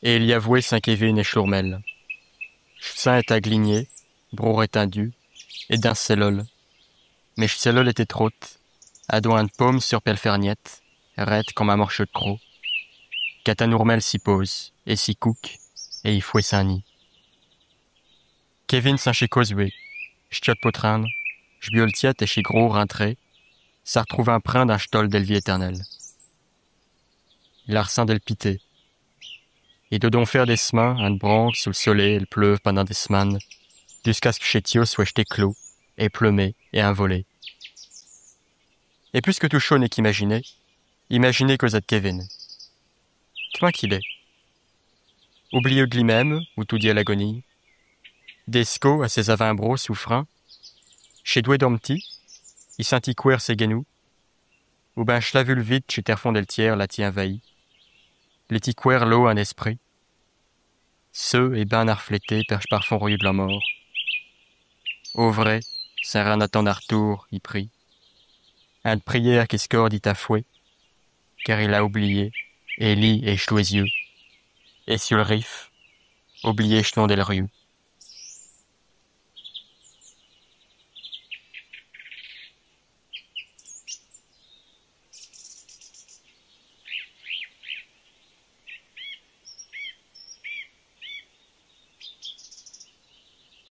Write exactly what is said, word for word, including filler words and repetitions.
Et il y avouait sin Kevin ech lourmel. Ch'seins étot gligné, brou rétindu, et dins s'sellol. Mais ch'sellol étot trote, adon eune paume sur pèl ferniète, raide comme un morcheau d'croc. Quand un ourmel s'y pose, et s'y couque, et y fouet sin nid. Kevin sin ch'causué, ch'tiot potrin, ch'biol tiète et ch'gros rintré, s'artrouvint prin dins ch'tol del vie éternelle. Il a r'sint del pité. I dot donc faire des semains, in branque sous l'solé et l'pleuve pindant des semanes, jusqu'à ce que chés tiots soient ch'tés clos, et pleumés, et involés. Et puisque tout chot n'est qu'imaginer, imaginez causer d'Kevin. Commint qu'il est. Oublié d'li-même, ou toudis à l'agonie. Des scots à ses avant-bros souffrints. Chés dwèts dorm'tits, i sintît coère ses guenous. Ou bin ch'lavule vide ch'terfond del tière l'a-t-i invahi. L'est-i coère lo in esprit. Seu et bin arflété per ch'parfond riu d'la mort. Au vrai, sin rin attinde à r'tour, i prie. Eune prière qui s'corde i tafouet, car il a oublié, et li et ch'loisieu, et sur l'riff, oublié ch'nom del riu.